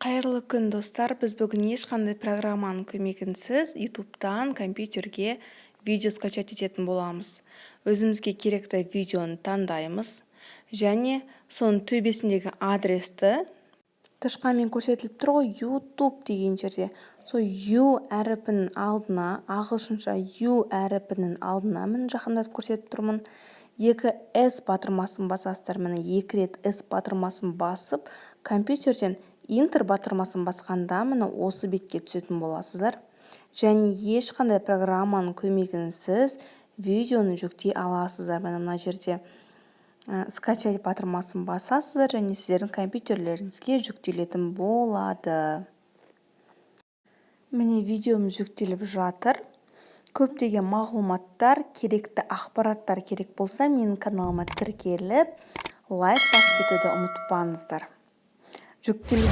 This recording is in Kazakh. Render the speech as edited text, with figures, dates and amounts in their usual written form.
Қайырлы күн, достар! Біз бүгін ешқандай программаның көмегінсіз Ютубтан компьютерге видео скачать ететін боламыз. Өзімізге керекті видеоны таңдаймыз және соның төбесіндегі адресті, тышқанмен көрсетіліп тұр ғой YouTube деген жерде, сол ю әріпінің алдына, ағылшынша ю әріпінің алдына, міне, жақындатып көрсетіп тұрмын, екі S батырмасын басасыздар. Міне, екі рет S батырмасын басып, компьютерден Enter батырмасын басқанда, міне, осы бетке түсетін боласыздар және ешқандай программаның көмегінсіз видеоны жүктей аласыздар. Міне, мына жерде «Скачать» батырмасын басасыздар және сіздердің компьютерлеріңізге жүктелетін болады. Міне, видеомыз жүктеліп жатыр. Көптеген мағлұматтар, керекті ақпараттар керек болса, менің каналыма тіркеліп, лайк басып кетуді ұмытпаңыздар. Жүктеліп